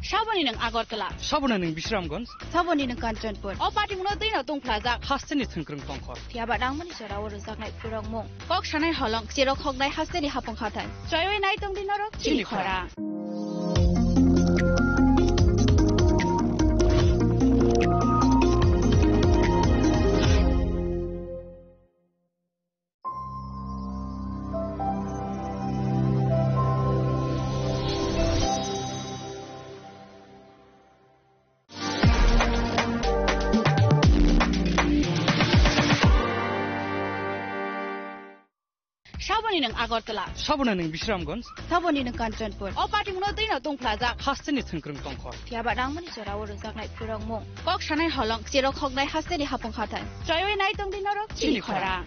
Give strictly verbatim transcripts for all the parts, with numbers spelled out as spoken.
Saboni nwng Agartala. Saboni nwng Bisramganj. Saboni nwng Kanchanpur. O patimungno twino tungphlajak. Hasteni thwngkwrwng tongkhor. Phiyaba nangmani jorao rwjaknai phrwngmung. Kok sanai holong, chirok hoknai hasteni hapung hathai. Choiwi nai tongdi norok chini khorang. Saboni nwng Agartala. Saboni nwng Bisramganj. Saboni nwng Kanchanpur. O patimungno twino tungphlajak. Hasteni thwngkwrwng tongkhor. Phiyaba nangmani jorao rwjaknai phrwngmung. Kok sanai holong, chirok hoknai hasteni hapung hathai. Choiwi nai tongdi norok chini khorang.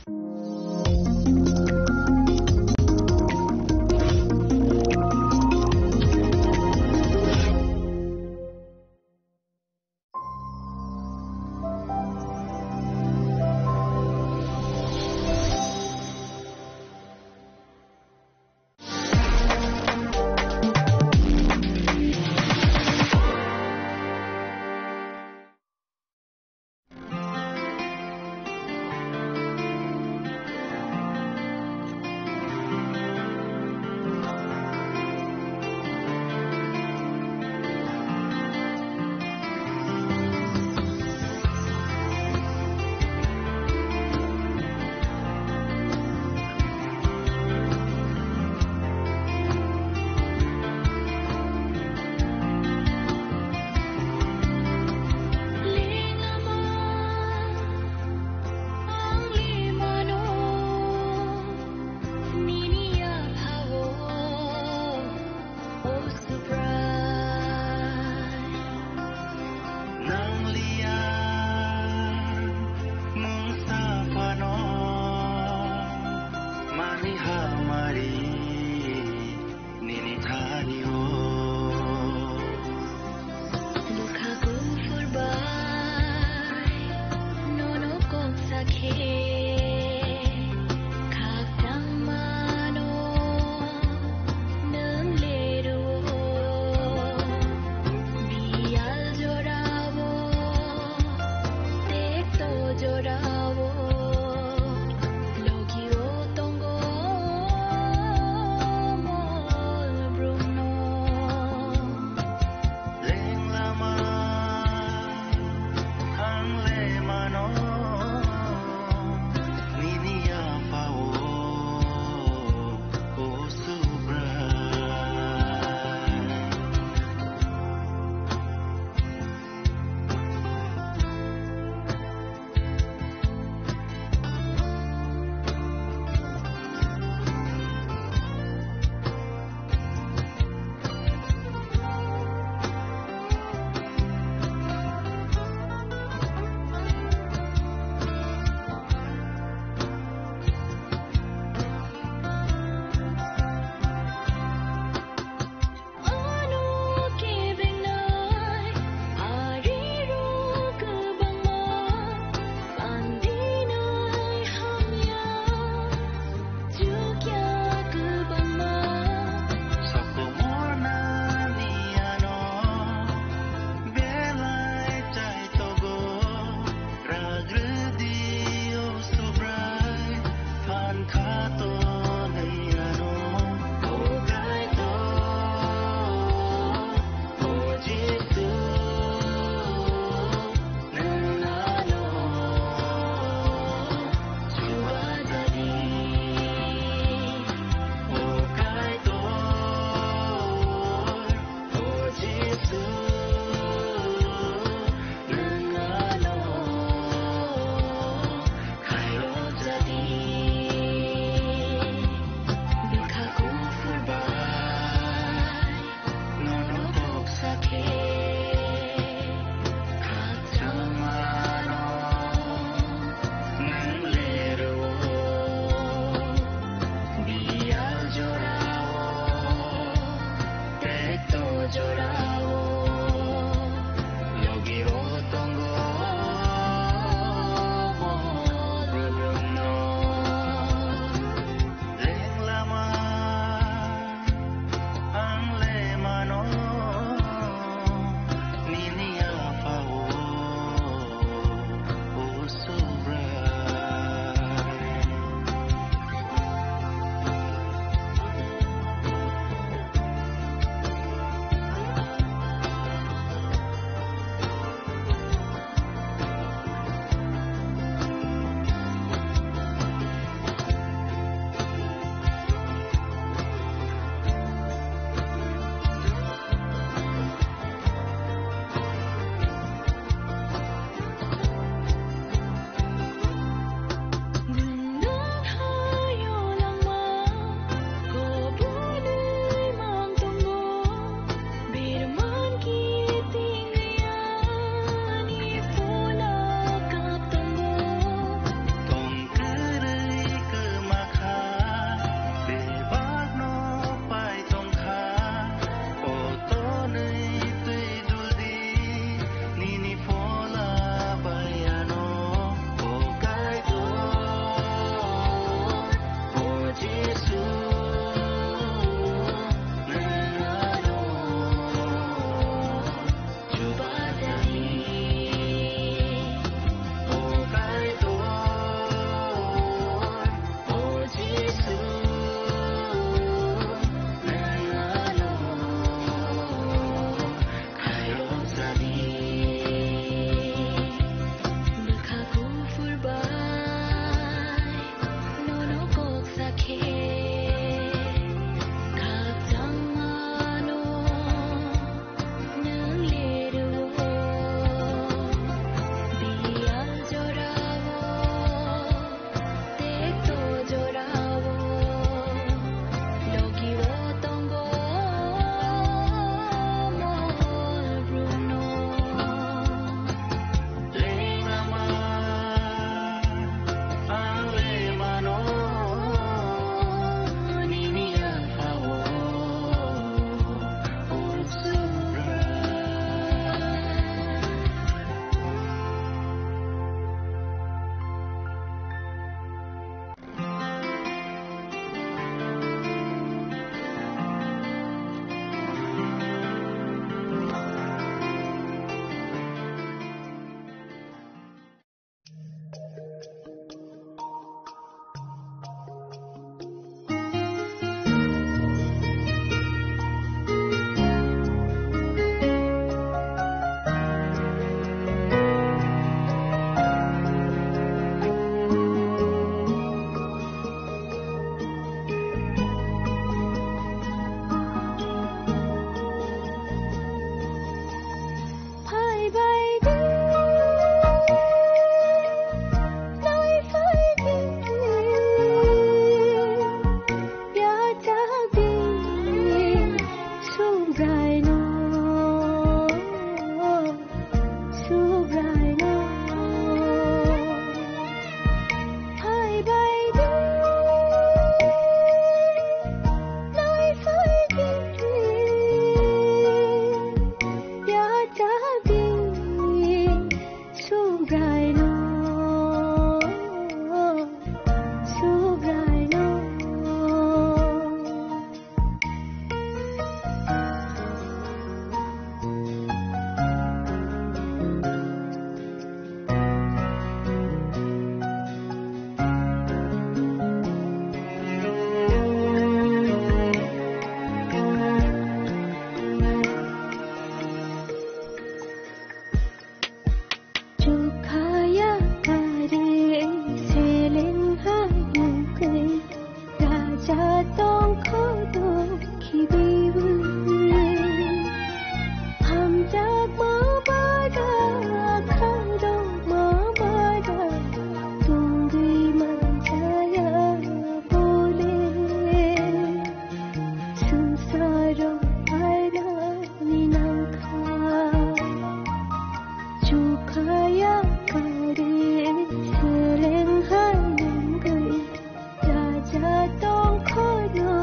Khorno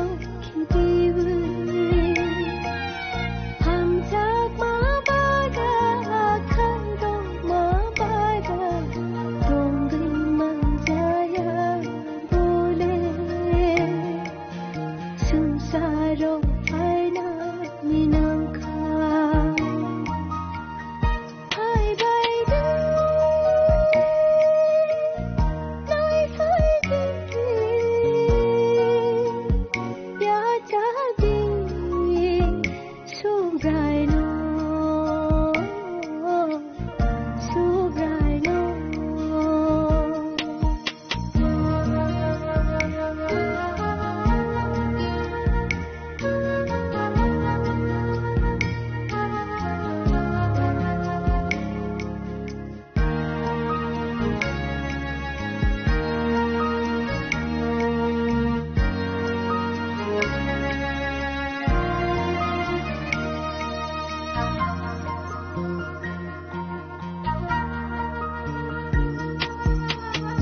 khibiwi hamjakma baja, khairokma baja, tongwi manjaya bole. Swngcharo phaina minangkha. Phaibaidi, naisaidi, yachadi, Subraino, Subraino.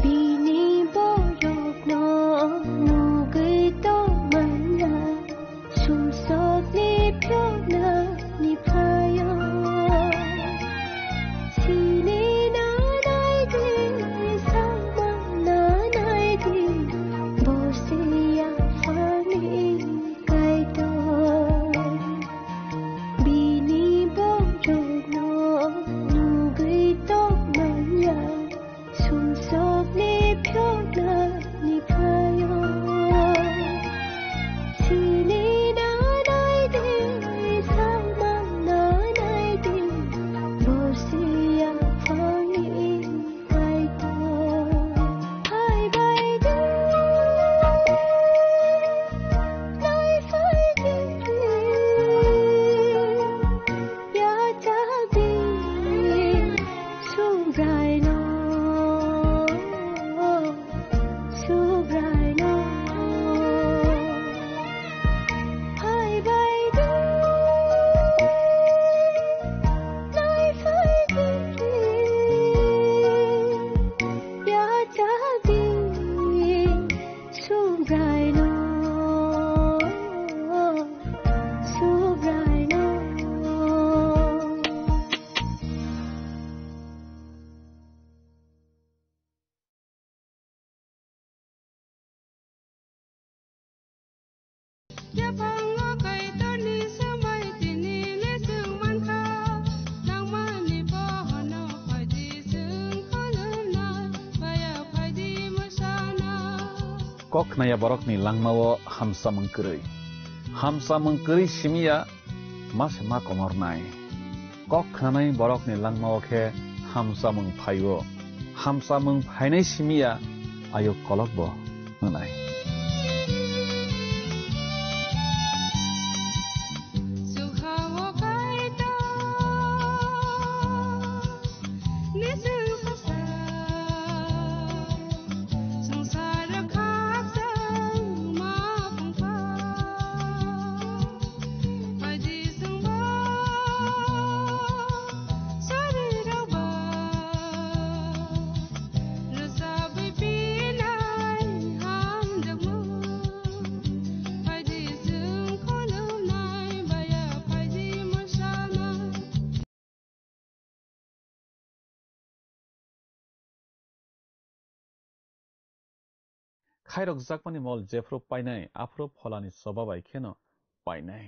Bini borokno nugwi tongmanya, sumsokni phioknani phaio. Sini nanai di, samang nanai di, bo se yaphangni Kaitor. Bini borokno nugwi tongmanya, sumsokni phioknani phaio. Sini nanai di, samang nanai di, bo se yaphangni Kaitor. Phaibaidi, naisaidi, yachadi, Subraino, Subraino. Phaibaidi, naisaidi, yachadi, Subraino, Subraino. Yaphango Kaitorni swmai tini le chwng mankha, nangmani bohono phaidi chwng khulumnai, baya phaidi mwsana. Kok khnaya borokni langmao hamsamung kwrwi. Hamsamung kwrwi simiya ma se ma komornai. Kok khnanai borokni langmao khe hamsamung phaio. Hamsamung phainai simiya ayuk kolokbo wngnai. Khairokjakmani mol jephru painai, aphuru pholani choba bai kheno painai.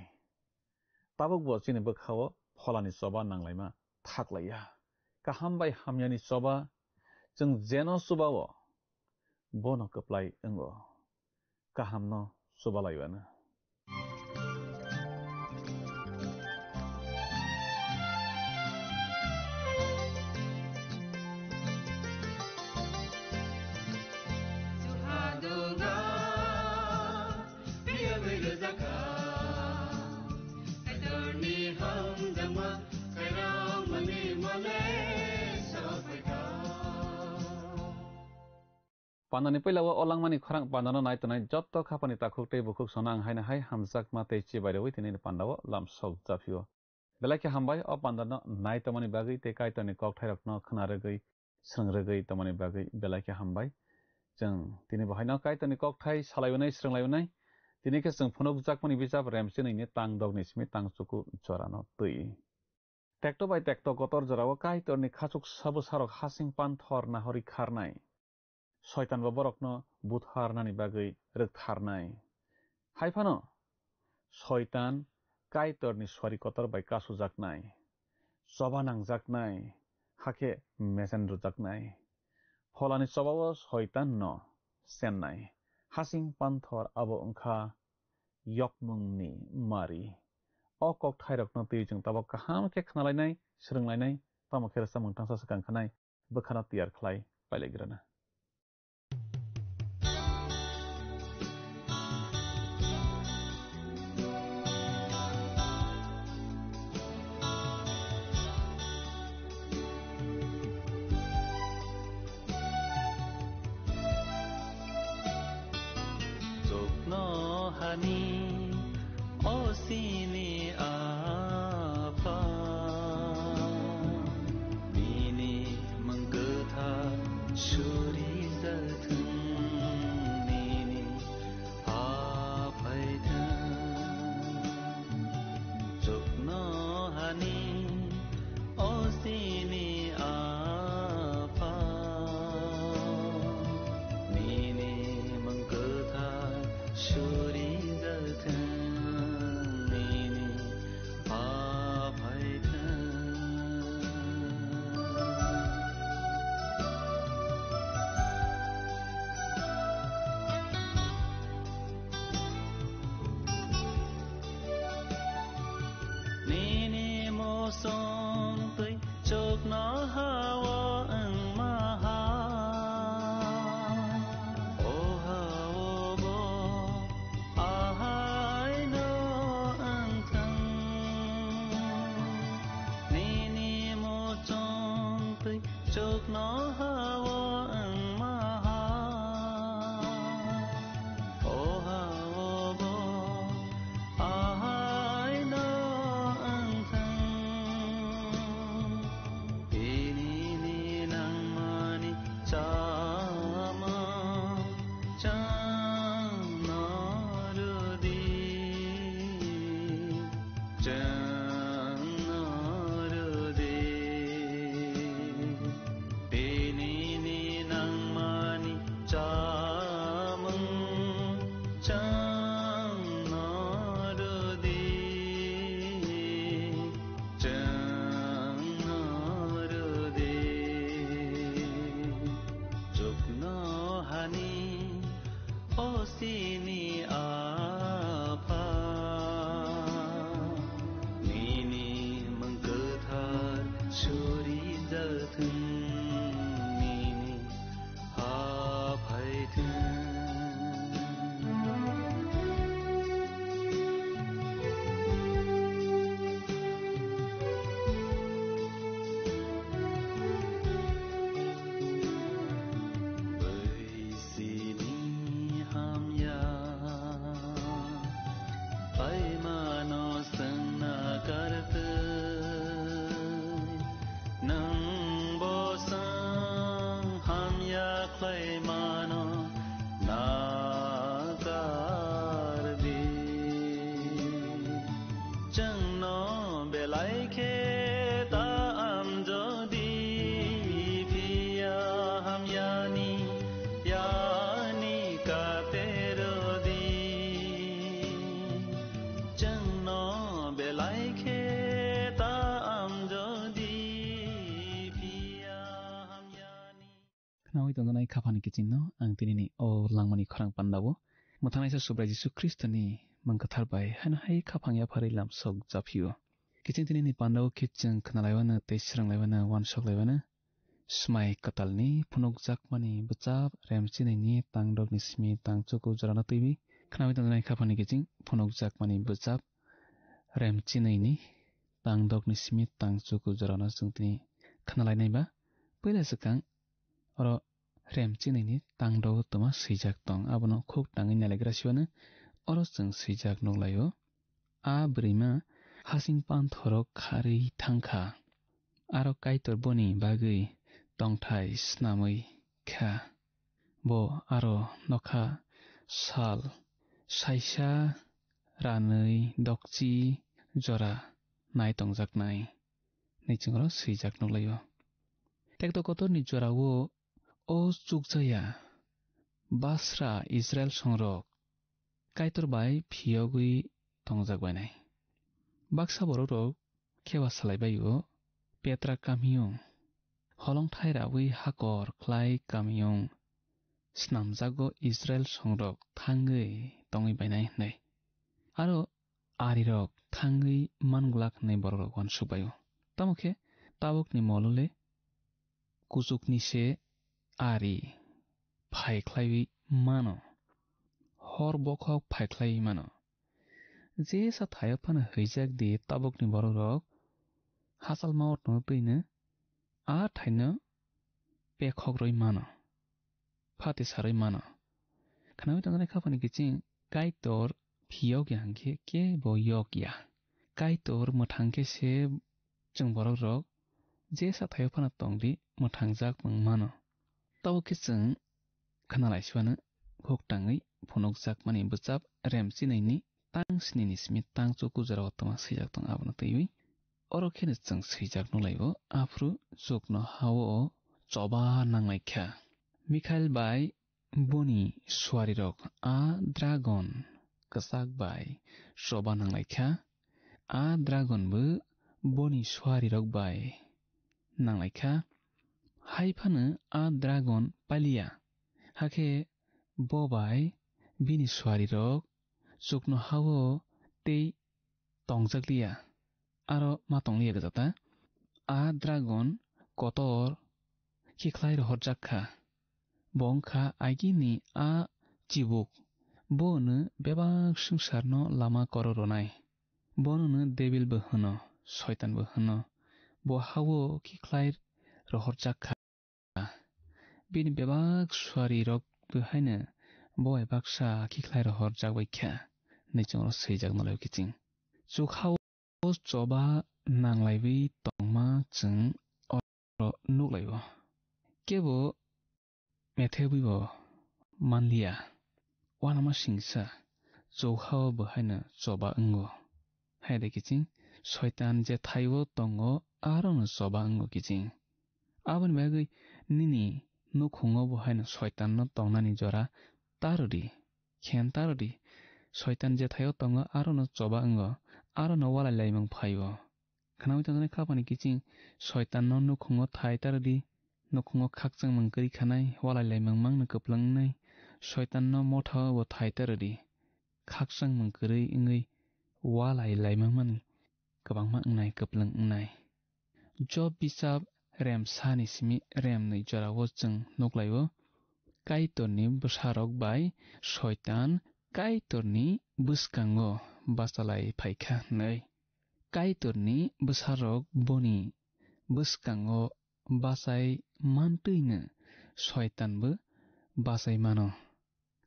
Tabukbo chini bwkhao pholani choba nanglaima thaklaiya. Kaham bai hamyani choba chwng jeno chubao, bono kwplai wngo. Kahamno chubalaiwano. Pandani puila o langmani khorang pandano nai tongnai jotto khapani takhuk tei bukhuk sono ang haino hai hamjakma tei chibai rwui tini pandao lamsok japhio. Belai khe hambai o pandano nai tongmani bagwi tei Kaitorni kokthairokno khna rwgwi, swrwng rwgwi tongmani bagwi belai khe hambai. Chwng tini bo haino Kaitorni kokthai salaiunai, srwnglaunai. Tini khe chwng phunukjakmani bijap Remchinwi ni tang dogni simi tang chuku jorano twi. Tekto bai tekto kotor jorao Kaitorni khachuk sabo sarok hasing panthor nahori kharnai. Soitan bo borokno butharnani bagwi rwktharnai. Hai phano Soitan Kaitorni suari kotor bai kasujaknai, choba nangjaknai, hakhe mechen rwjaknai. Pholani chobao Soitanno chennai. Hasing panthor abo wngkha yokmungni mari. O kokthairokno twi chwng tabok kaham khe khnalainai, srwnglainai, tamo khe rwchapmung tangsa swkang khanai, bwkhano tiyar khlai pailaigrana. Chuknohani o chini Apha, nini mwng kwthar surijathwng, nini ha phaithwng. Chuknohani o chini Apha, nini mwng kwthar surijathwng, nini ha phaithwng. Nini muchung twi chuknoha-o wngma hai, o ha-o bo ahaino wngthwng. Nini muchung twi chuknoha-o wngma hai, o ha-o bo ahaino wngthwng. Tini ni nangmani chamung chwngno rw di, chwngno rw di. Tini ni nangmani chamung chwngno rw di, chwngno rw di. Chuknohani o chini Apha, nini mwng kwthar surijathwng, nini ha phaithwng. Bai sini hamya khlaimano chwng nakartwi, nwng bo chwng hamya khlaimano nakar di. Chwngno belai khe ta amjodi, phiya hamyani yani kate rw di. Chwngno belai khe ta amjodi, phiya hamyani. Khnaui tongjaknai khaphani kichingno ang tinini o langmani khorang pandao mwthangnaisa Subrai Jisu Khristoni mwng kwthar bai haino hai khaphang yapharwi lamsok japhio. Kiching tinini pandao khe chwng khnalaiwano tei swrwnglaiwano, uansuk laiwano. Swmai kwtalni phunukjakmani bwchap Remchinwini tangdokni simi tangchuku jorano twiwi khnaui tongjaknai khaphani kiching phunukjakmani bwchap Remchinwini tangdokni simi tangchuku jorano chwng tini khnalainai ba. Puila swkang oro Remchinwini tangdok tongma swijak tong, abono khuk tangwi nailagra siwano oro chwng swijak nukhlaio. A bwrwima hasing panthoro kharwi thangkha, aro Kaitor boni bagwi tongthai snamwi kha. Bo aro nokha sal saisa ranwi dokchi jora nai tongjaknai hinwi chwngno swijak nukhlaio. Tekto kotorni jorao o chukjaya basra Israel songrok Kaitor bai phiyogwi tongjak bainai. Baksa borokrok khe ba salai bai-o, Petra kamiyung holongthai raui hakor khlai kamiyung snamjago Israel songrok thangwi tongwi bainai hwnwi. Aro arirok thangwi man glak hwnwi borokrok uansuk bai-o. Tamo khe tabukni molo le kuchukni se ari phai khlaiwi mano, hor bokhok phai khlaiwi mano. Jesa thaio phano hwijak di tabukni borokrok hachal mao tongwi twino a thaino pekhok rwi mano, phati sarwi mano. Khnaui tongjaknai khapani kiching Kaitor phiyok ya hwnkhe kebo yok ya. Kaitor mwthang khe se chwng borokrok jesa thaio phano tong di mwthangjak wng mano. Tabuk khe chwng khna laisibano huk tangwi phunukjakmani bwchap rem chinaini tang snini simi tang chuku jorao twma swijak tong abono twiwi. Oro kheno chwng swijak nukhlaibo, aphuru chukno hao choba nanglaikha. Mikhail bai boni suarirok a dragon kwchak bai choba nanglaikha, a dragon bo boni suarirok bai nanglaikha. Hai phano a dragon paliya, hakhe bo bai bini suarirok chukno hao tei tongjakliya, aro ma tongliya gwja ta. A dragon kotor khikhlai rohorjak kha. Bo wngkha agini a chibuk. Bo hwno bebak swngcharno lama koro rwnai. Bonono debil bo hwno, soitan bo hwno. Bo hao khikhlai rohorjak kha. Bini bebak suarirok bo haino bo bai baksa khikhlai rohorjak bai kha, hwnwi chwngno swijak nukhlaio kiching. Chuk hao choba nanglaiwi tongma chwng oro nukhlaio. Kebo methebwibo manliya. Uanama singsa, chuk hao bo haino choba wngo. Hai de kiching, soitan je thaio tongo, arono choba wngo kiching. Aboni bagwi nini nukhungo bo haino soitanno tongnani jora ta rwdi, khen ta rwdi. Soitan je thaio tongo, arono choba wngo, arono walai laimung phaio. Khnaui tongjaknai khapani kiching, soitanno nukhungo thai ta rwdi, nukhungo khakchangmung kwrwi khanai, walai laimung mangno kwplwng wngnai, soitanno mothao bo thai ta rwdi, khakchangmung kwrwi wngwi walai laimung mani kwbangma wngnai, kwplwng wngnai. Job bisap rem sani simi rem nwi jorao chwng nukhlaio, Kaitorni bwsarok bai soitan Kaitorni bwskango bachalai phaikha hwnwi. Kaitorni bwsarok boni bwskango bachai mantwino soitanbo bachai mano.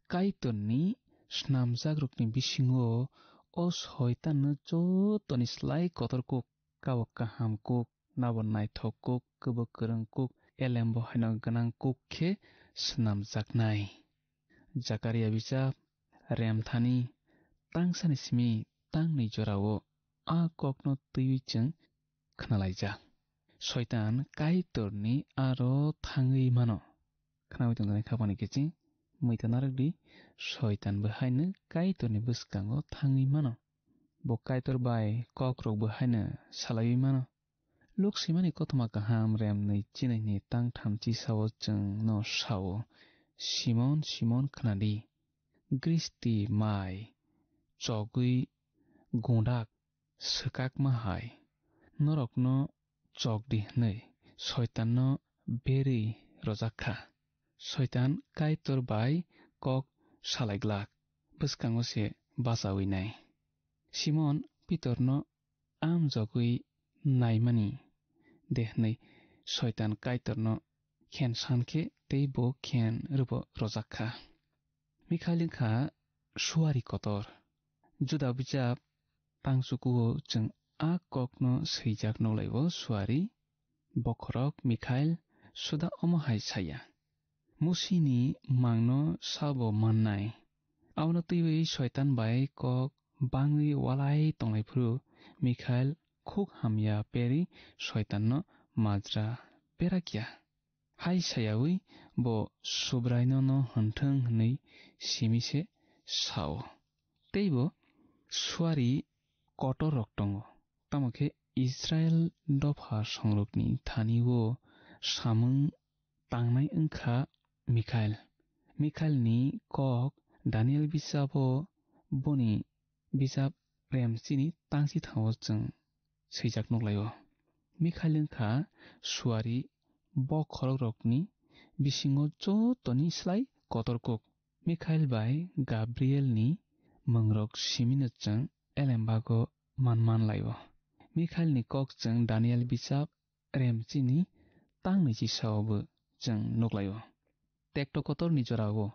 Kaitorni snamjakrokni bisingo o soitanno jotoni slai kotor kuk, kabo kaham kuk, nabo naithok kuk, kwbo kwrwng kuk, elembo haino gwnang kuk khe snamjaknai. Jakaria bijap, remthani, tangsani simi tangnwi jorao a kokno twiwi chwng khnalaijak. Soitan Kaitorni aro thangwi mano. Khnaui tongjaknai khapani kiching, muita narwkdi, soitan bo haino Kaitorni bwskango thangwi mano. Bo Kaitor bai kokrok bo haino salaiwi mano. Luk swimani kothoma kaham rem nwi chinaini tang thamchi sao chwngno sao, Simon, Simon, khnadi, gristi mai chogwi gundak swkakma hai norokno chok di hwnwi soitanno berwi rojak kha. Soitan Kaitor bai kok salai glak, bwskango se bachawi nai. Simon Pitorno amjogwi naimani de hwnwi soitan Kaitorno khen san khe tei bo khen rwbo rojak kha. Mikhail wngkha suari kotor. Juda bijap tangchukuo chwng a kokno swijak nukhlaio suari, bokhorok Mikhail suda omo hai saya. Musini mangno sabo mannai. Abono twiwi Soitan bai kok bangwi walai tonglaiphrw Mikhail khuk hamya perwi Soitanno majra perakya. Hai sayawi bo Subraino no hwnthwng hwnwi simi se sao. Teibo suari kotor rok tongo. Tamo khe Israel dopha songrokni thani o samung tangnai wngkha Mikhail. Mikhailni kok Daniel bisabo boni bisap rem chini tangsi thango chwng swijak nuklaio. Mikhail wngkha suari bokhorokrokni bisingo jotoni slai kotor kuk. Mikhail bai Gabrielni mwngrok simino chwng elembago man manlaio. Mikhailni kok chwng Daniel bisap rem chini tangni chisaobo chwng nuklaio. Tekto kotorni jorao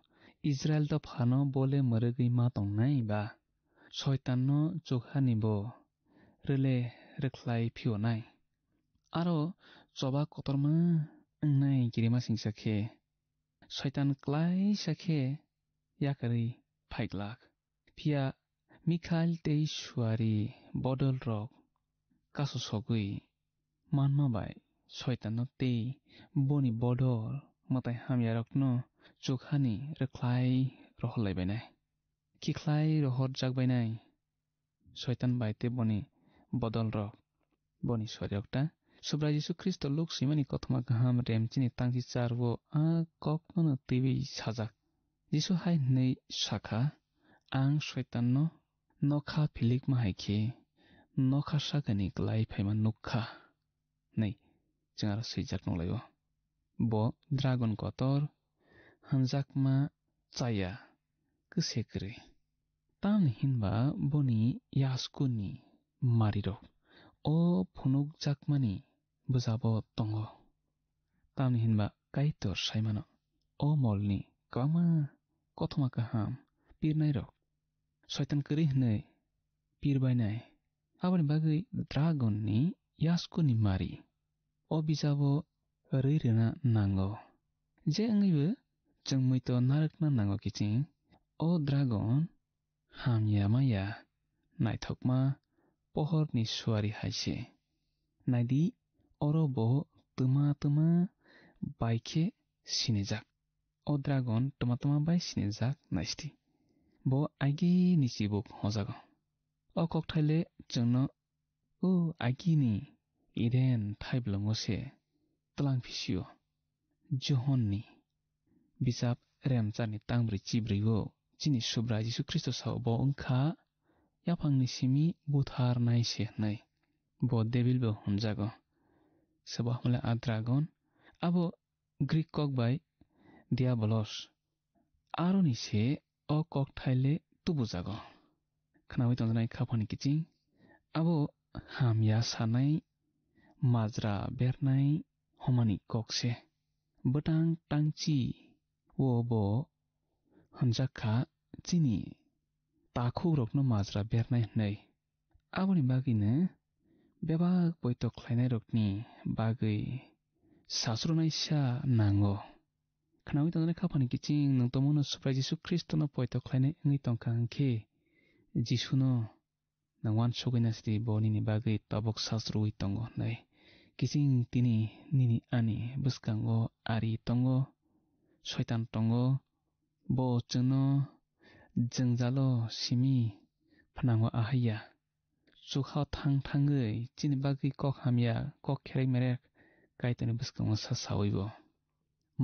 Israel dophano bole mwrwgwi ma tongnai ba? Soitanno chukhani bo rwle rwkhlai phiyonai. Aro choba kotorma wngnai kirimasingcha khe Soitan klaisa khe yakarwi phaiglak. Phiya Mikhail tei suari bodolrok kasosogwi manma bai Soitanno tei boni bodol mwtai hamyarokno chukhani rwkhlai rohorlaibainai. Kikhlai rohorjakbainai. Soitan bai tei boni bodolrok, boni suariokta. Subrai Jisu Khristo Luk swimani kothoma kaham rem chini tangchi char o a kokno twiwi sajak. Jisu hai hwnwi sakha, "Ang Soitanno nokha philikma hai khe nokha sakani klai phaima nukkha," hwnwi chwng aro swijak nukhlaio. Bo dragon kotor hwnjakma chaya kwse kwrwi. Tamni hinba boni yasku ni marirok o phunukjakmani bwjabo tongo. Tamni hinba Kaitor saimano o molni kwbangma kothoma kaham pirnairok Soitan kwrwi hwnwi pirbainai. Aboni bagwi dragon ni yasku ni mari o bijabo rwi rwna nango. Je wngwibo chwng muitu narwkna nango kiching. O dragon hamya maya naithokma pohorni suari hai se. Naidi, oro bo twma twma bai khe sinijak. O dragon twma twma bai sinijak naisdi. Bo agini chibuk hojago. O kokthai le chwngno o agini Eden thaiblwngo se twlang phisio. Johonni bijap remcharni tangbrwi chibrwi o chini Subrai Jisu Khristo sao bo wngkha yaphangni simi butharnai se hwnwi. Bo Debil bo hwnjago. Sabo hamle a dragon, abo Greek kok bai Diabolos. Aroni se o kokthai le tubujago. Khnaui tongjaknai khaphani kiching, abo hamya sanai, majra bernai homani kok se. Bwtang tangchi o bo hwnjak kha chini takhukrokno majra bernai hwnwi. Aboni bagwino bebak poito khlainairokni bagwi sasronaisa nango. Khnaui tongjaknai khaphani kiching, nwng tongmano Subrai Jisu Khristono poito khlainai wngwi tongkha hwnkhe, Jisuno nwng uansugwi naisidi, bo nini bagwi tabuk sasrwi tongo hwnwi. Kiching tini nini ani bwskango ari tongo, Soitan tongo, bo chwngno jwngjalo simi phnango ahaiya. Chukha thang thangwi chini bagwi kok hamya, kok kherek merek Kaitorni bwskango sa sawi bo.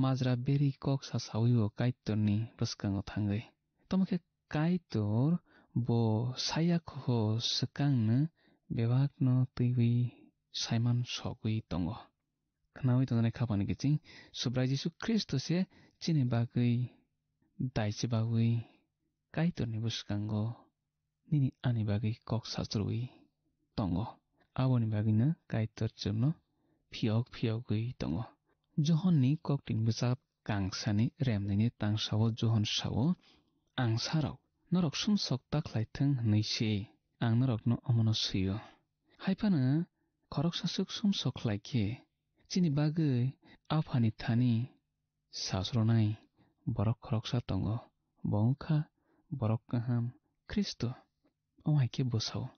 Majra beri kok sa sawi bo Kaitorni bwskango thangwi. Tamo khe Kaitor bo saya khoho swkangno bebakno twiwi saiman sogwi tongo. Khnaui tongjaknai khaphani kiching, Subrai Jisu Khristo se chini bagwi daichi bagwi Kaitorni bwskango nini ani bagwi kok sachrwi tongo. Aboni bagwino Kaitor chwngno phiyok phiyogwi tongo. Johonni koktwini bwchap kangsani remnini tangsao Johon sao, "Angsarok, norok sumsok ta khlai thung hwnwi se ang norokno omono swi-o. Hai phano khoroksa swk sumsok khlai khe chini bagwi Aphani thani sasrunai borok khoroksa tongo, bo wngkha borok kaham Khristo. Omo hai khe bwsao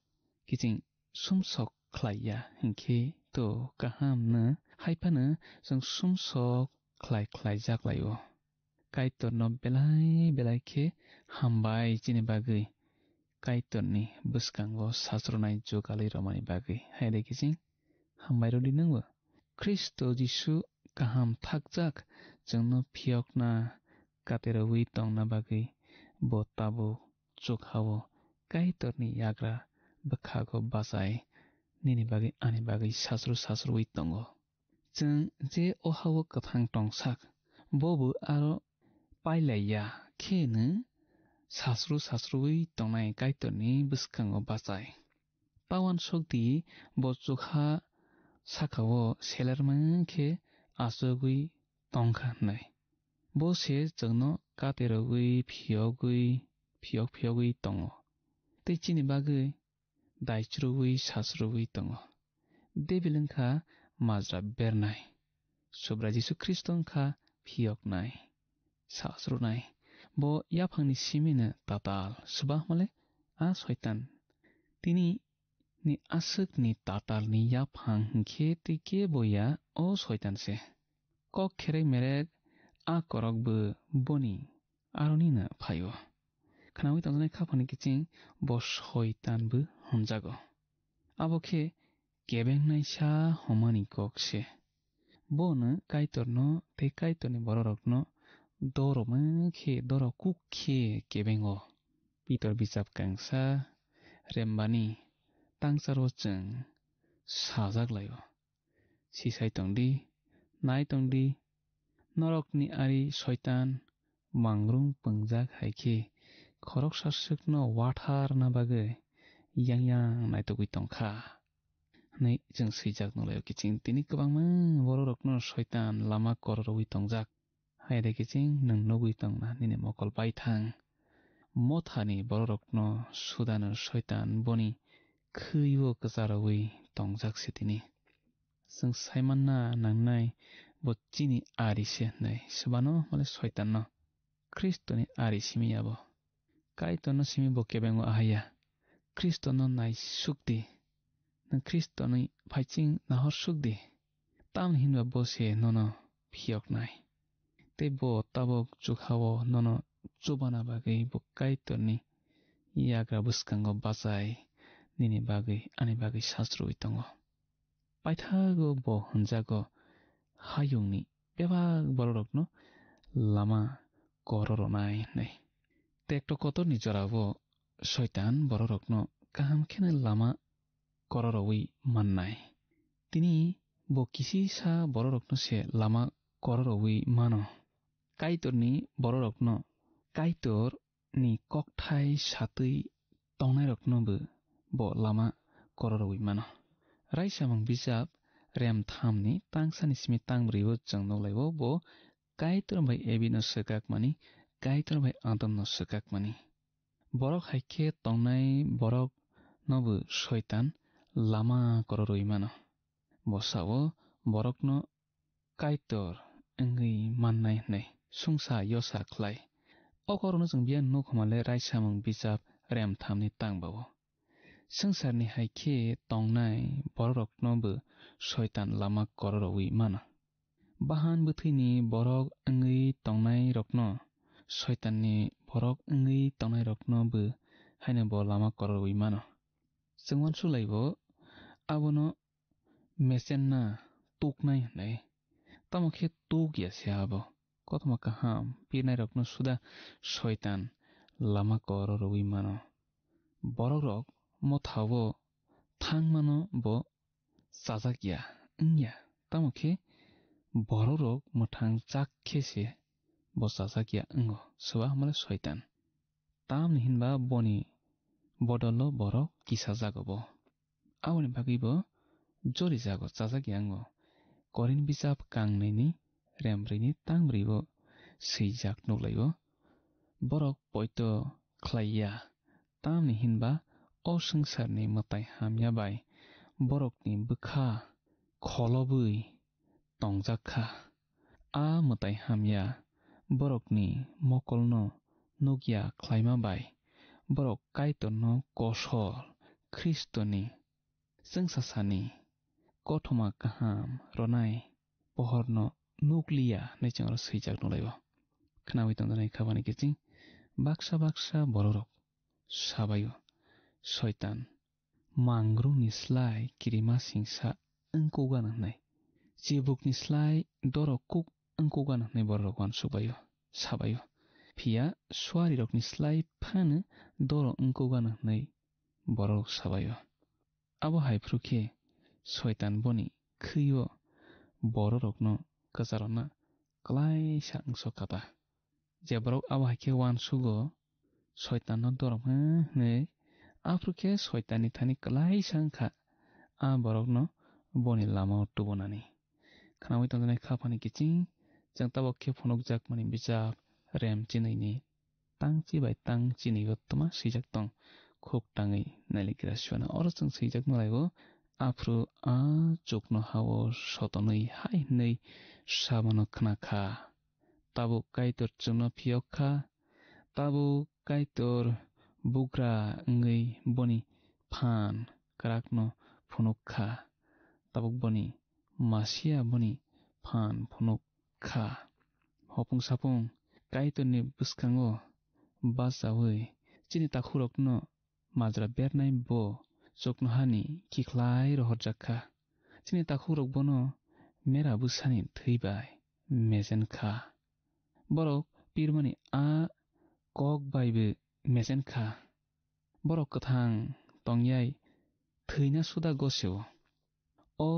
kiching sumsok khlai ya hinkhe to kaham no, hai phano chwng sumsok khlai khlai jak lai-o. Kaitorno belai belai khe hambai chini bagwi, Kaitorni bwskango sasrunai jugalwi romani bagwi. Hai de kiching hambai rwdi nwngbo. Khristo Jisu kaham thakjak chwngno phiyokna katerowi tongna bagwi bo tabuk chukha-o Kaitorni yagra bwkhago bachai nini bagwi ani bagwi sasru sasrui tongo. Chwng je o ha-o kwthang tongsak, bo bo aro pailai ya khe nwng sasru sasrui tongnai Kaitorni bwskango bachai. Pawan sokdi bo chukha saka-o selerma khe achugwi tongkha hwnwi. Bo se chwngno katerogwi phiyogwi phiyok phiyogwi tongo. Tei chini bagwi daichrui sasrui tongo. Debil wngkha majra bernai. Subrai Jisu Khristo wngkha phiyoknai, sasrunai. Bo yaphangni simino tatal. Swbahmale a Soitan. Tini ni aswkni tatalni yaphang hinkhe tei kebo ya o Soitan se. Kok kherek merek a korok bo boni aroni no phaio. Khnaui tongjaknai khaphani kiching bo Soitan bo hwnjago. Abo khe kebengnaisa hwnmani kok se. Bono Kaitorno tei Kaitorni bororokno doroma khe doro kuk khe kebengo. Pitor bichap kangsa rembani tangsaro chwng sajak laio. Sisai tongdi, nai tongdi, norokni ari Soitan mangrung pwngjak hai khe khoroksa swkno watharna bagwi yang yang naitugwi tongkha hwnwi chwng swijak nukhlaio kiching. Tini kwbangma bororokno Soitan lama kororwi tongjak. Hai de kiching nwng nugwi tongna nini mokol baithang. Mothani bororokno sudano Soitan boni khwi-o kwcharogwi tongjak se tini. Chwng saimanna nangnai bo chini ari se hwnwi. Swbano male Soitanno Khristoni ari simi ya bo. Kaitorno simi bo kebengo ahai ya. Khristono naisuk di. Nwng Khristoni phaiching nahor suk di. Tamni hinba bo se nono phiyoknai. Tei bo tabuk chukha-o nono chubana bagwi bo Kaitorni yagra bwskango bachai nini bagwi ani bagwi sasrui tongo. Paithago bo hwnjago hayungni bebak bororokno lama kororwnai hwnwi. Tekto kotorni jorao Soitan bororokno kaham kheno lama kororwi mannai. Tini bo kisisa bororokno se lama kororwi mano. Kaitorni bororokno Kaitor ni kokthai satwi tongnairokno bo, bo lama kororwi mano. Raisamung bijap rem thamni tangsani simi tangbrwi o chwng nukhlai-o bo Kaitor bai Ebi no swkakmani, Kaitor bai Adam no swkakmani. Borok hai khe tongnai borok no bo Soitan lama kororwi mano. Bo sao borokno Kaitor wngwi mannai hwnwi sungsa yosa khlai. O korokno chwng biyang nukhoma le raisamung bijap rem thamni tang bao. Swngcharni hai khe tongnai bororokno bo Soitan lama kororwi mano. Bahan bwthwini borok wngwi tongnairokno, Soitanni borok wngwi tongnairokno bo haino bo lama kororwi mano. Chwng uansuk lai-o abono mechenna tuknai hwnwi. Tamo khe tuk ya se abo. Kothoma kaham pirnairokno suda Soitan lama kororwi mano. Borokrok mothao thangmano bo chajak ya, wng ya. Tamo khe borokrok mwthang chak khe se bo chajak ya wngo, swbahmale Soitan. Tamni hinba boni bodolo borok kisa jago bo. Aboni bagwi bo jori jago chajak ya wngo. Korin bijap kangnini rembrwini tangbrwi bo swijak nukhlai-o. Borok poito khlai ya, tamni hinba o swngcharni mwtai hamya bai borokni bwkha kholobwi tongjak kha. a mwtai hamya borokni mokolno nukya khlaima bai borok Kaitorno kosol Khristoni chwngsasani kothoma kaham rwnai pohorno nukliya hinwi chwng oro swijak nukhlaio. Khnaui tongjaknai khabani kiching baksa baksa bororok sabaio, Soitan mangrungni slai kirima singsa wngkukgano hwnwi, chibukni slai dorok kuk wngkukgano hwnwi bororok uansukbaio, sabaio. Phiya suarirokni slai phano doro wngkukgano hwnwi bororok sabaio. Abo hai phuru khe Soitan boni khwi-o bororokno kwcharona klaisa wngsok kha ta. Je borok abo hai khe uansugo, Soitanno dorom hwnwi, aphuru khe Soitanni thani klaisa wng kha a borokno boni lama-o tubunani. Khnaui tongjaknai khaphani kiching, chwng tabuk khe phunukjakmani bijap Rem chinwini tang chi bai tang chini o twma swijak tong. Khuk tangwi nailikra suana oro chwng swijak malaio, aphuru a chuknoha-o sotonwi hai hwnwi samano khna kha, "Tabuk Kaitor chwngno phiyok kha, tabuk Kaitor bugra wngwi boni phan kwrakno phunuk kha, tabuk boni Masia boni phan phunuk kha." Hopung sapung Kaitorni bwskango bachaui chini takhukrokno majra bernai bo chuknohani khikhlai rohorjak kha. Chini takhukrok bono mera bwsani thwi bai mejen kha. Borok pirmani a kok baibo mejen kha. Borok kwthang tongyai thwina suda gosio. O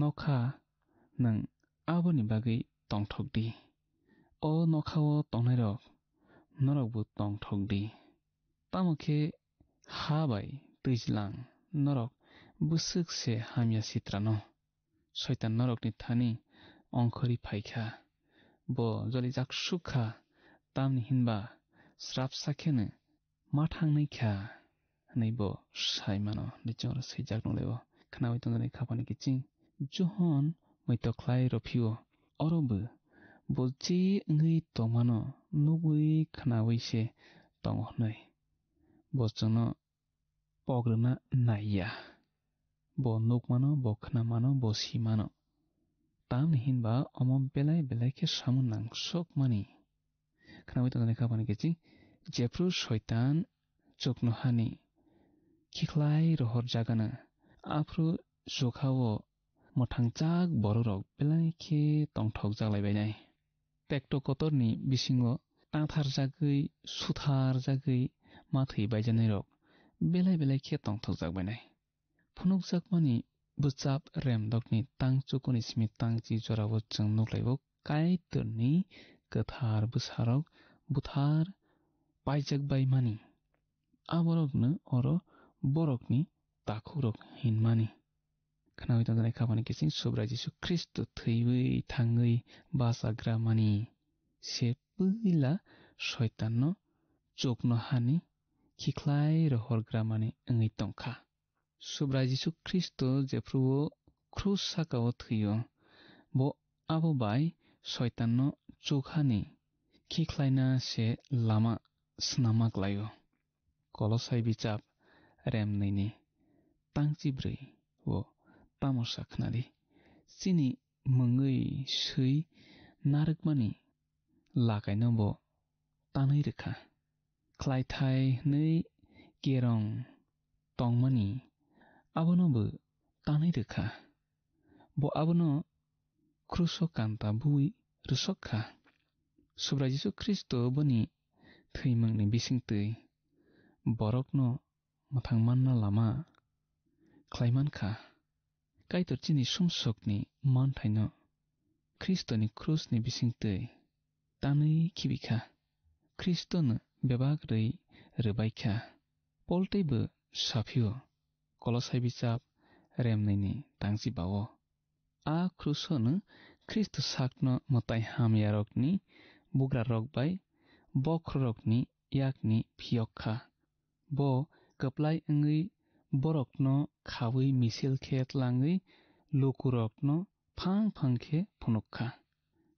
nokha nwng aboni bagwi tongthok di. O nokhao tongnairok norokbo tongthok di. Tamo khe ha bai twijlang norok bwswk se hamya sitrano. Soitan norokni thani ongkhorwi phai kha. Bo jolijak suk kha, tamni hinba srapsa kheno ma thangnai kha, hwnwi bo sai mano, hwnwi chwng oro swijak nukhlaio. Khnaui tongjaknai khaphani kiching Johon muitok khlai rw phio, oro bo, bo je wngwi tongmano nugwi khnaui se tongo hwnwi. Bo chwngno pok rwna nai ya. Bo nukmano, bo khnamano, bo simano. Tamni hinba omo belai belai khe samung nangsokmani. Khnaui tongjaknai khaphani kiching, jephru Soitan chuknohani khikhlai rohorjagano, aphru chukha-o mwthangjak bororok belai khe tongthokjak lai bainai. Tekto kotorni bisingo tangtharjagwi, sutharjagwi ma thwi baijanairok belai belai khe tongthokjak bainai. Phunukjakmani bwchap remdokni tang chukuni simi tang chi jorao chwng nuklaio Kaitorni kwthar bwsarok buthar paijak baimani. Aborokno oro borokni takhukrok hinmani. Khnaui tongjaknai khaphani kiching Subrai Jisu Khristo thwiwi thangwi bachagra mani se puila Soitanno chuknohani khikhlai rohorgra mani wngwi tongkha. Subrai Jisu Khristo jephru-o krus saka-o thwi-o, bo abo bai Soitanno chukhani khikhlaina se lama swnamma klai-o. Kolosai bichap remnwini tang chibrwi-o tamo sa khnadi, chini mungwi swi narwkmani lakaino bo tanwi rwkha. Khlaithai hwnwi kerong tongmani abono bo tanwi rwkha. Bo abono kruso kanta bui rwsok kha. Subrai Jisu Khristo boni thwimungni bisingtwi borokno mwthang manna lama khlai man kha. Kaitor chini sumsokni manthaino Khristoni krusni bisingtwi tanwi khibi kha. Khristono bebak rwi rwbai kha. Pol teibo saphio, Kolosai bichap remnwini tangchi bao, a krusono Khristo sakno mwtai hamyarokni bugrarok bai bokhorokni yakni phiyok kha. Bo kwplai wngwi borokno khaui misil khe tlangwi lukurokno phang phang khe phunuk kha.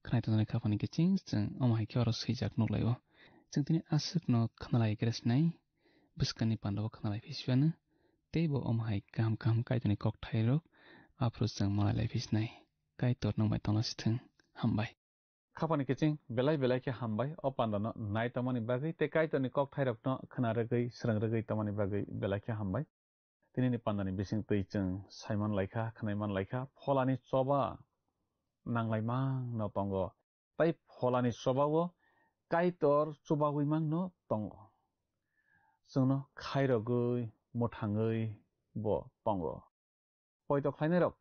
khwnai tongnai kha phani kiching chwng omo hai khe oro swijak nuklaio. Chwng tini aswkno khwnalai khe sinai, bwskangni pandao khwnalai phi siphano, tei bo omo hai kaham kaham Kaitorni kokthairok aphuru chwng malailai phi sinai. Kaitor nwng bai tongna sithwng. Hambai. Khapani kiching belai belai khe hambai o pandano nai tongmani bagwi tei Kaitorni kokthairokno khna rwgwi, srwng rwgwi tongmani bagwi belai khe hambai. Tinini pandani bisingtwi chwng saiman laikha, khwnaiman laikha, pholani choba nanglaimano tongo. Tei pholani chobao Kaitor chubagwi mangno tongo. Chwngno khairogwi, mwthangwi bo tongo. Poito khlainairok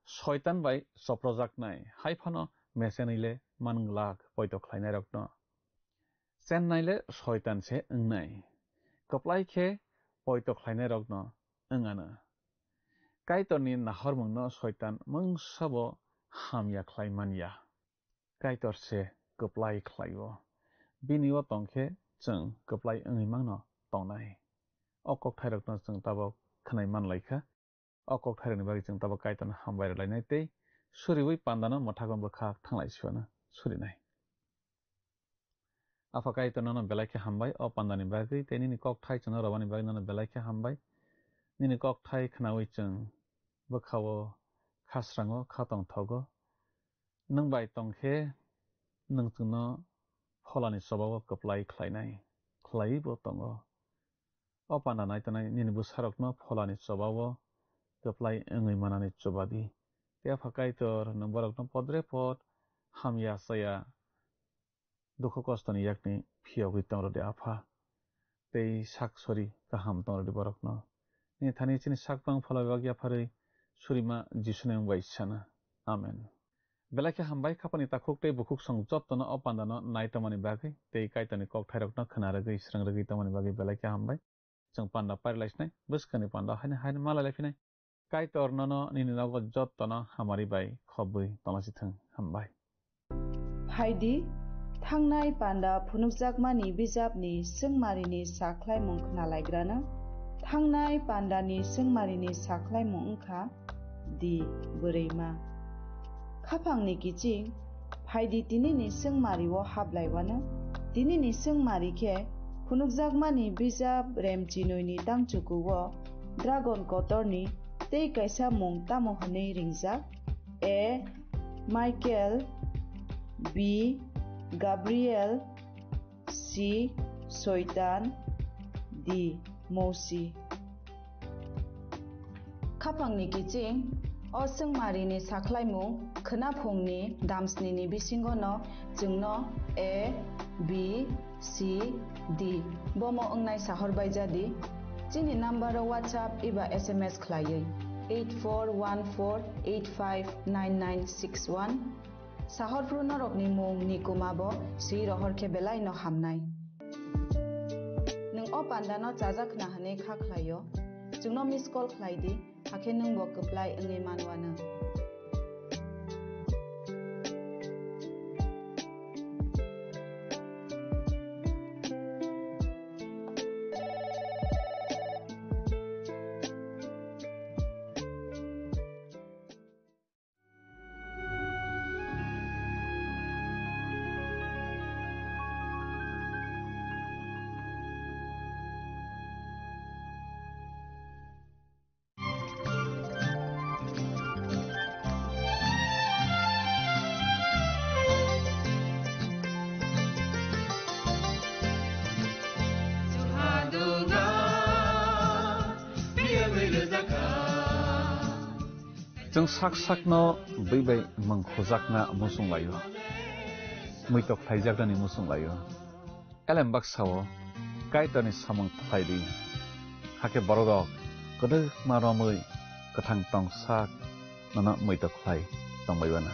Soitan bai choprojaknai, hai phano mechenwi le man glak poito khlainairokno. Chennai le Soitan se wngnai. Kwplai khe poito khlainairokno wng anw. Kaitorni nahormungno Soitan mungsabo hamya khlai man ya. Kaitor se kwplai khlai-o. Bini o tong khe chwng kwplai wngwi mangno tongnai. O kokthairokno chwng tabok khwnai man lai kha. O kokthairokni bagwi chwng tabok Kaitorno hambai rwlainai tei suriui pandano mwthakma bwkhak thanglai siphano surinai. Apha Kaitor nono belai khe hambai o pandani bagwi tei nini kokthai chwngno rwmani bagwi nono belai khe hambai. Nini kokthai khnaui chwng bwkha-o khasrango kha tongthogo. Nwng bai tong khe nwng chwngno pholani chobao kwplai khlainai, khlaiwi bo tongo. O panda nai tongnai nini bwsarokno pholani chobao kwplai wngwi manani chuba di. Tei Apha Kaitor, nwng borokno podre pod hamya chaya dukhu kostoni yakni phiyogwi tong rwdi, Apha, tei sak sori kaham tong rwdi borokno. Nini thani chini sak bang phola bebak yapharwi surima Jisuni mung bai sana. Amen. Belai khe hambai, khapani takhuk tei bukhuk song jottono o pandano nai tongmani bagwi tei Kaitorni kokthairokno khna rwgwi, srwng rwgwi tongmani bagwi belai khe hambai. Chwng panda parilaisinai, bwskangni panda haino haino malailai phinai. Kaitor nono nini nogo jottono hamari bai khobwi tonglasithwng. Hambai. Phaidi, thangnai panda phunukjakmani bijapni swngmarini sakhlaimung khnalaigrano. Thangnai pandani swngmarini sakhlaimung wngkha di bwrwima. Khaphangni kiching, phaidi tinini swngmario hablaiwano. Tinini swngmari khe phunukjakmani bijap Remchinoini tangchukuo dragon kotorni tei kaisa mung tamo hwnwi ringjak? A. Michael, B. Gabriel, C. Soitan, D. Mousi. Khaphangni kiching, o swngmarini sakhlaimung khwnaphungni damsnini bisingono chwngno A, B, C, D bomo wngnai sahor baijadi. Chini number-o WhatsApp eba S M S khlaiwi eight four one four eight five nine nine six one. Sahorphru norokni mung ni kuma bo swi rohor khe belai no hamnai. Nwng o panda no chajak khna hwnwi kha khlai-o, chwngno miss call khlai di, hakhe nwng bo kwplai wngwi man uanw. Chwng sak sakno bwi bai mung khujakna muchung laio, muitok khlaijaknani muchung laio. Elem baksa-o Kaitorni samung khlai di, hakhe bororok kwdwkma romwi kwthang tong sak nono muitok khlai tongbai uanw.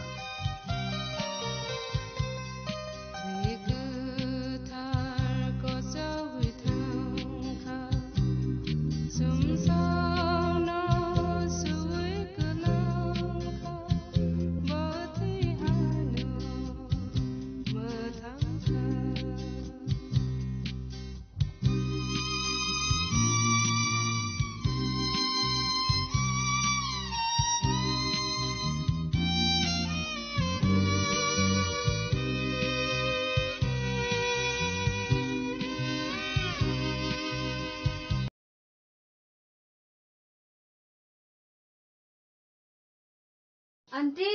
Aunty!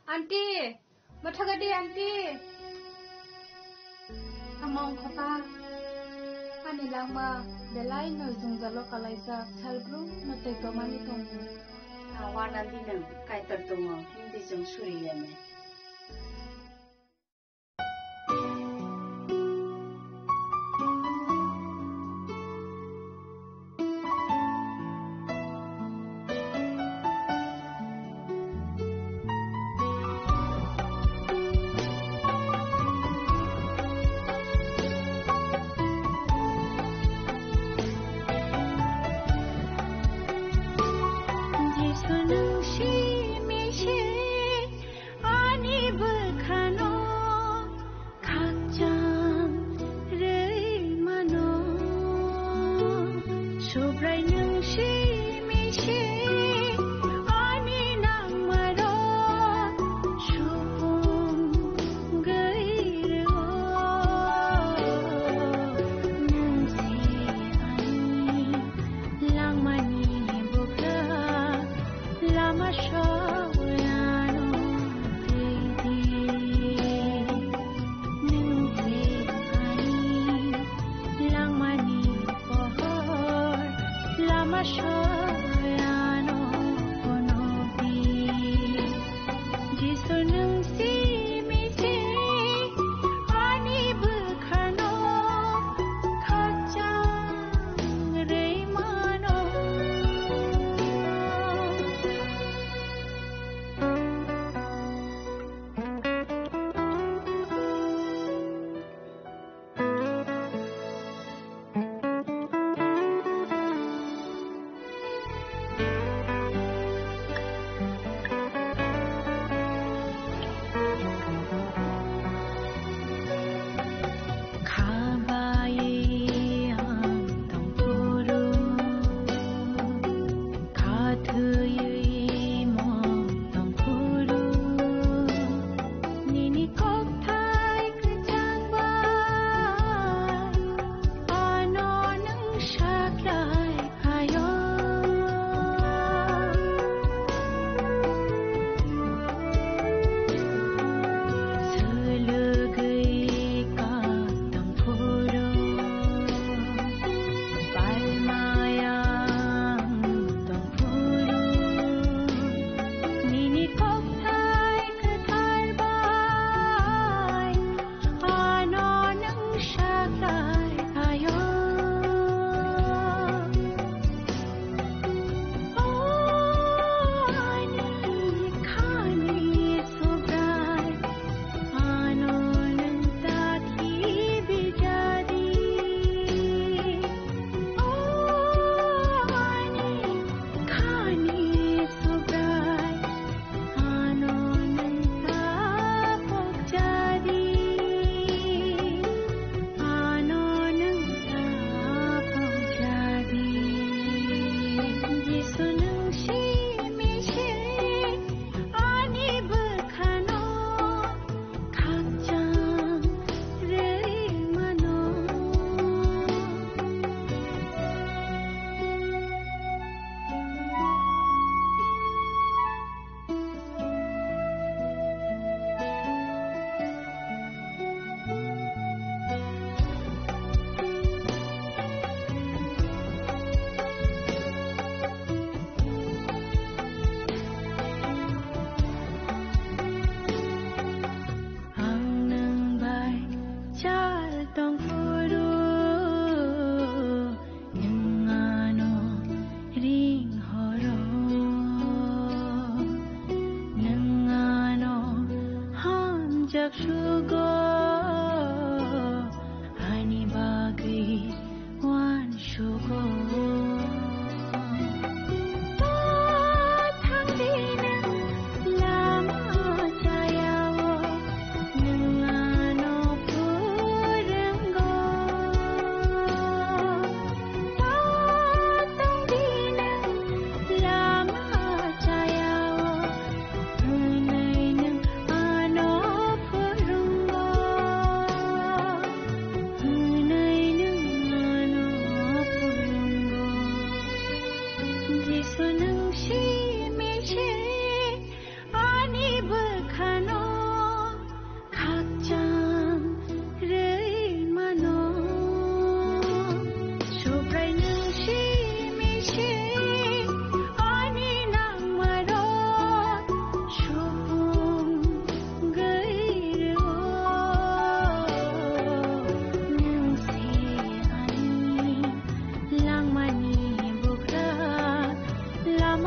Aunty! Mathagadi aunty! Ama ongkha pa. Ani langma belai no jwngjalo kalaijak, salbrum no tei tomani tongo. Awa nandi nang kaitor tongo, hindi chwng suri yame. Jisu nwng simi se ani bwkhano khakchang rwi mano. Subrai nwng simi se ani nangmarok supung gwi rwo. Nwng se ani langmani bwkha, lama soyano twi di. Nwng se ani langmani pohor, lama soyano phunuk di. Jisu nwng simi se ani bwkhano khakchang rwi mano.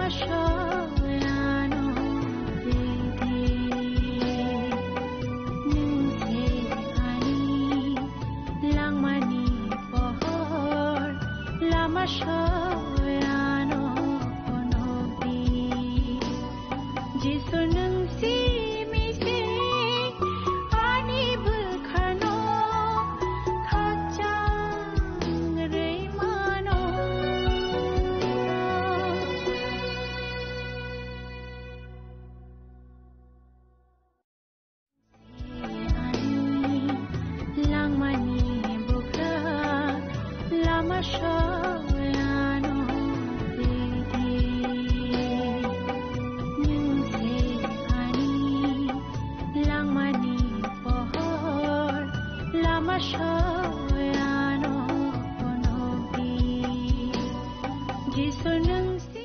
Soyano didi, nwng se ani langmani pohor, lama soyano phunukdi. Jisu nwng simi se ani bwkhano khakchang rwi mano. Langmani bukra lama soyano didi, nwng se ani langmani pohor, lama soyano phunukdi. Jisu nwng si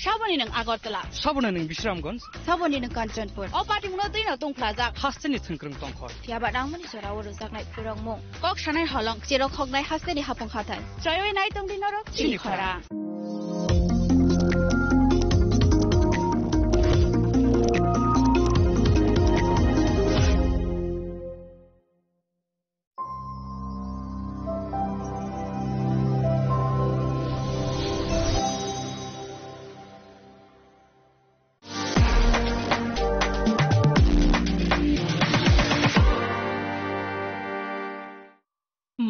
Saboni nwng Agartala. Saboni nwng Bisramganj. Saboni nwng Kanchanpur. O patimungno twino tungphlajak. Hasteni thwngkwrwng tongkhor. Phiyaba nangmani jora o rwjaknai phwrwngmung. Kok sanai holong, cherok hoknai hasteni hapung hathai. Chroiwi nai tongdi norok chini khorang.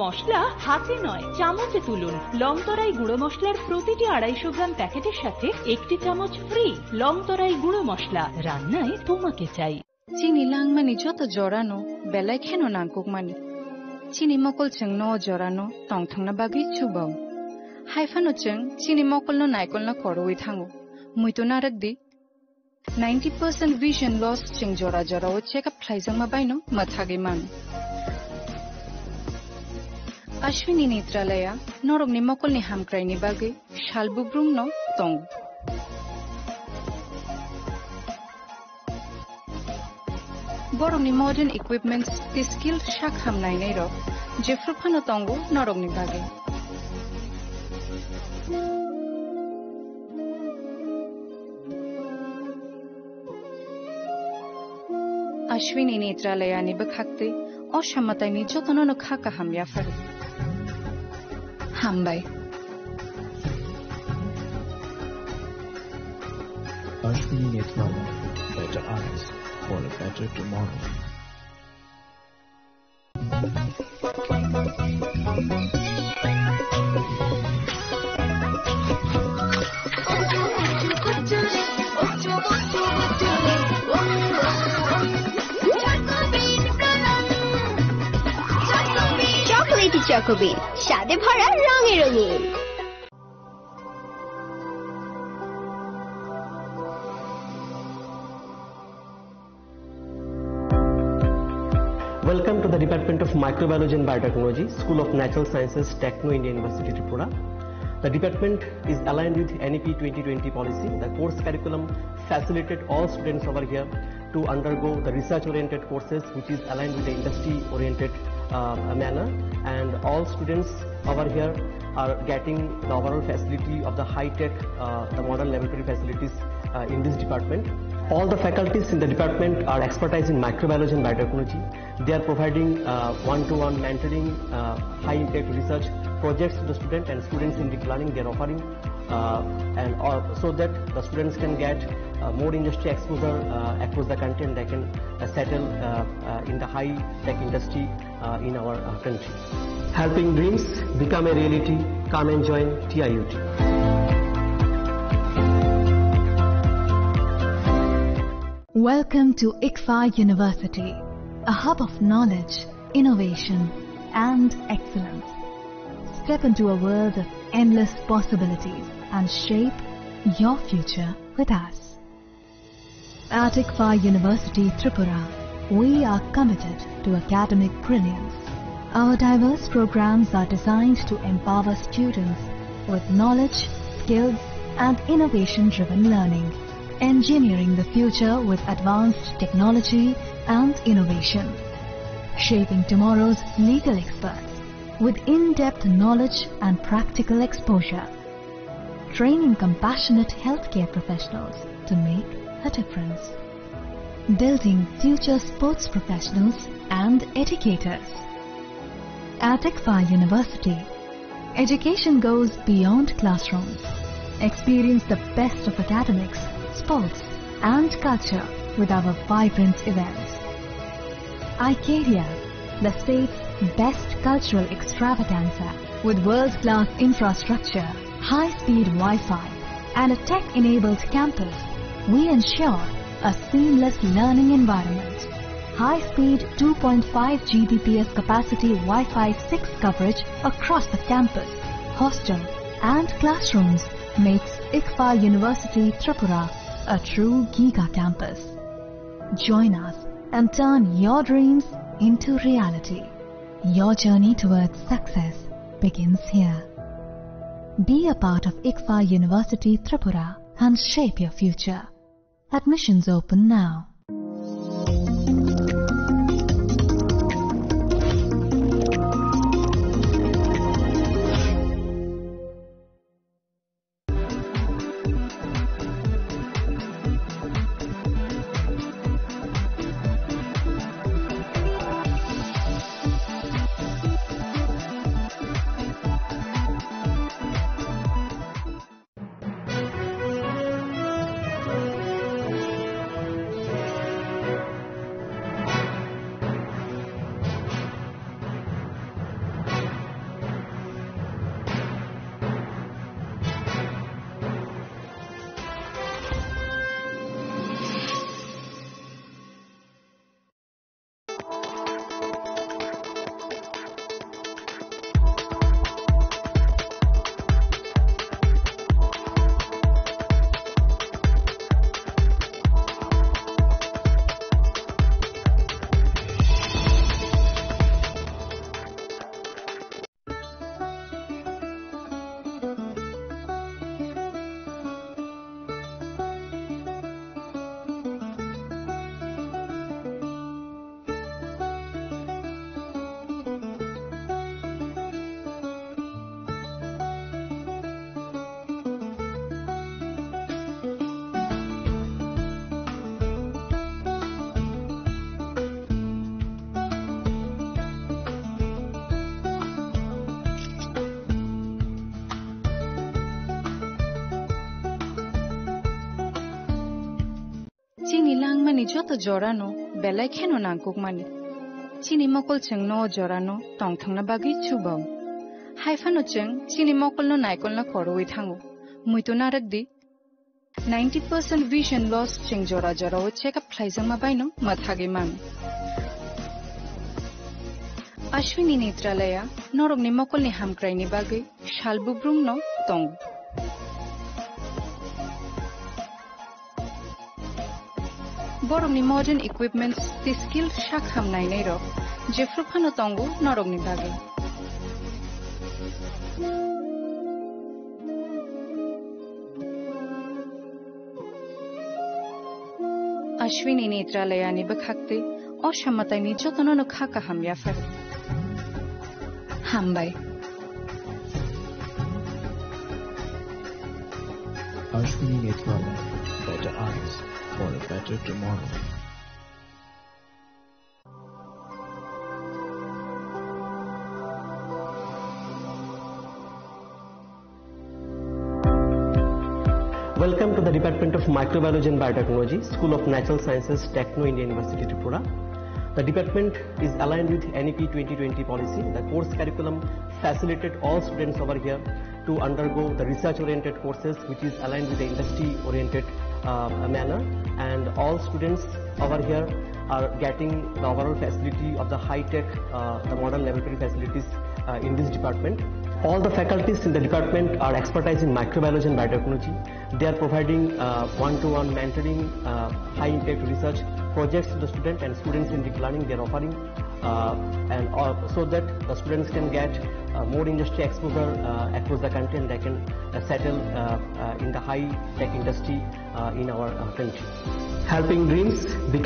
মশলা হাতে নয়, চামচে তুলুন। লংতরাই গুঁড়ো মশলার প্রতিটি আড়াইশো গ্রাম প্যাকেটের সাথে একটি চামচ ফ্রি। লংতরাই গুঁড়ো মশলা, রান্নায় তোমাকে চাই। Chini langmani joto jorano belai kheno nangkukmani. Chini mokol chwngno o jorano tongthokna bagwi chubao. Hai phano chwng chini mokolno naikolno korowi thango. Muitu narwk di. Ninety percent vision loss chwng jora jorao check up khlaijakma baino mwthagwi mano. Ashwini Netralaya norokni mokolni hamkraini bagwi sal bubrumno tongo. Borokni modern equipments tei skilled sak ham nainairok jephru phano tongo norokni bagwi. Ashwini Netralayani bwkhaktwi o samataini jotono no kha kaham yapharo. Hambai. Ashwini Netralaya, better eyes for a better tomorrow. Chocolatey Choco Bean, স্বাদে ভরা, রঙে রঙিন। Welcome to the Department of Microbiology and Biotechnology, School of Natural Sciences, Techno India University, Tripura. The department is aligned with N E P twenty twenty policy. The course curriculum facilitated all students over here to undergo the research-oriented courses, which is aligned with the industry-oriented uh, manner, and all students over here are getting the overall facility of the high-tech, uh, the modern laboratory facilities, uh, in this department. All the faculties in the department are expertise in microbiology and biotechnology. They are providing, uh, one-to-one mentoring, uh, high-impact research projects to the student and students in deep learning. They are offering, uh, and all, so that the students can get, uh, more industry exposure, uh, across the country, and they can, uh, settle, uh, uh, in the high-tech industry, uh, in our, uh, country. Helping dreams become a reality. Come and join T I U T. Welcome to ICFAI University, a hub of knowledge, innovation, and excellence. Step into a world of endless possibilities and shape your future with us. At ICFAI University Tripura, we are committed to academic brilliance. Our diverse programs are designed to empower students with knowledge, skills, and innovation-driven learning, engineering the future with advanced technology and innovation, shaping tomorrow's legal experts with in-depth knowledge and practical exposure, training compassionate healthcare professionals to make a difference, building future sports professionals and educators. At ICFAI University, education goes beyond classrooms. Experience the best of academics, sports, and culture with our vibrant events. Icaria, the state's best cultural extravaganza, with world-class infrastructure, high-speed Wi-Fi, and a tech-enabled campus, we ensure a seamless learning environment. High-speed two point five G B P S capacity Wi-Fi six coverage across the campus, hostel, and classrooms makes ICFAI University Tripura a true giga campus. Join us and turn your dreams into reality. Your journey towards success begins here. Be a part of ICFAI University Tripura and shape your future. Admissions open now. Chini langmani joto jorano belai kheno nangkukmani. Chini mokol chwngno o jorano tongthokna bagwi chubao. Hai phano chwng chini mokolno naikolna khorwi thango. Muitu narwk di. Ninety percent vision loss chwng jora jorao check up khlaijakma baino mwthagwi mano. Ashwini Netralaya norokni mokolni hamkraini bagwi sal bubrumno tongo. Borokni modern equipments tei skill sak ham nainairok jephru phano tongo norokni bagwi. Ashwini Netralayani bwkhak tei o samataini jotono no kha kaham yaphar. Hambai. Ashwini Netwala, Better Eyes for a Better Tomorrow. Welcome to the Department of Microbiology and Biotechnology, School of Natural Sciences, Techno India University, Tripura. The department is aligned with N E P twenty twenty policy. The course curriculum facilitate all students over here to undergo the research-oriented courses, which is aligned with the industry-oriented, uh, manner. And all students over here are getting the overall facility of the high-tech, uh, the modern laboratory facilities, uh, in this department. All the faculties in the department are expertise in microbiology and biotechnology. They are providing, uh, one-to-one mentoring, uh, high-impact research projects to the student and student-centric learning they are offering, uh, and, uh, so that the students can get, uh, more industry exposure, uh, across the country, and they can, uh, settle, uh, uh, in the high-tech industry, uh, in our, uh, country. Helping dreams become